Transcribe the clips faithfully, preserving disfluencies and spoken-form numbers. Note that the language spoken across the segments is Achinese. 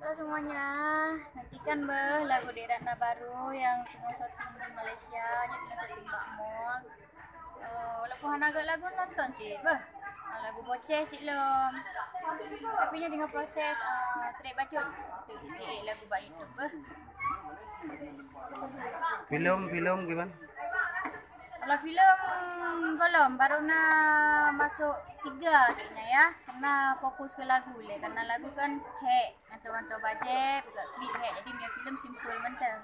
Halo semuanya, nantikan beh lagu Dek Ratna baru yang teungoh syuting di Malaysia, nyan teungoh syuting bak mall. Eh, walaupun hana göt lagu, nonton cit beh. Ah, lagu Boceh cit lom. Tapi nyan teungoh proses, ah, track bacut untuk edit lagu bak YouTube beh. Filem, filem gimana? Kalau filem golom baru na masuk tiga kayaknya ya. Karena fokus ke lagu lé. Karena lagu kan hek ngantor-ngantor bajet, buka klip hek. Jadi punya filem simpel manteng.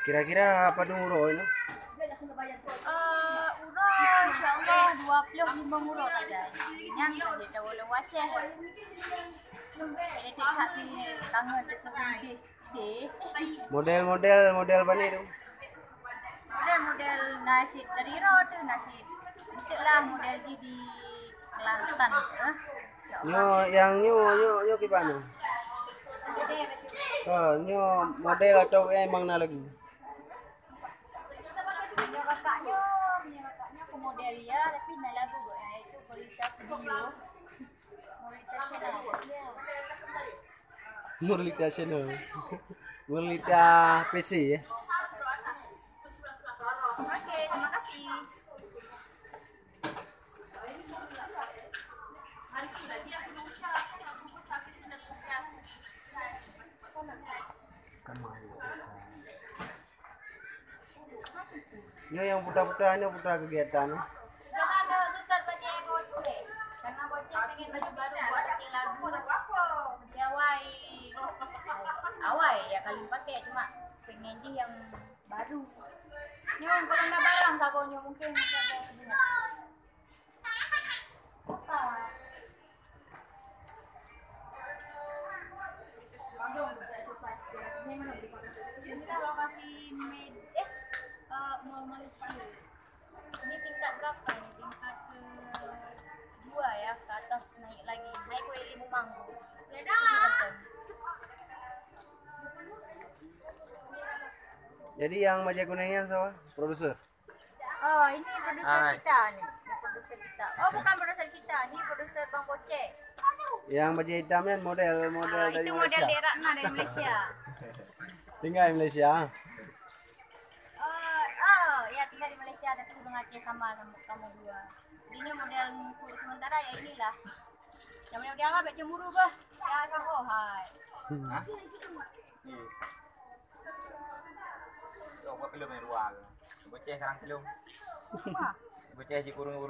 Kira-kira padum uroe nyoe? Eh, uroe insya-Allah dua puluh lima uroe saja. Nyang saja tahu lewat Aceh. Jadi tak tapi kangen tetap lebih. Model-model, model apa ni tu? Model-model nasyid dari Iro tu nasyid. Itulah model di, di Kelantan tu. Nyo, yang nyo, nyo, nyo kiban nyo? Oh, nyo model atau emang na lagu? Punya kakaknya, punya kakaknya aku model ya, tapi na lagu kok, iaitu Kualitas Video. Kualitas Video. Murlita Channel. Murlita P C ya. Oke, terima kasih. Nyoe nyang putra-putra, nyoe putra kegiatan. Jangan ada Ustaz pakai boceh. Karena boceh pengen baju baru buat pakai lagu. Dia awai. Awai ya kalau pakai, cuma pengen jih yang baru. Nyoe kalau nak barang sagoe nyoe mungkin. Ini lokasi Med-, eh, eh, Mall Malaysia. Ini tingkat berapa ini? Tingkat kedua ya, ke atas naik lagi. Naik ke lima mangga. Jadi yang bajèe kunéng nyan soe? Produser? Oh, ini produser kita ni. Ini produser kita. Oh, bukan produser kita. Ini produser Bang Bocek. Yang baju hitam kan model, model Ah, dari itu model Malaysia. Dek Ratna dari Malaysia. Tinggal di Malaysia. Oh, oh, ya tinggal di Malaysia tapi hubungan Aceh sama sama kamu dua. Jadi ini model untuk sementara ya inilah. Yang model-model apa? Cemburu bah. Ya, sama hai. Hah? Iya. Yo, buat film yang luar. Bocah sekarang film. Bocah di kurung-kurung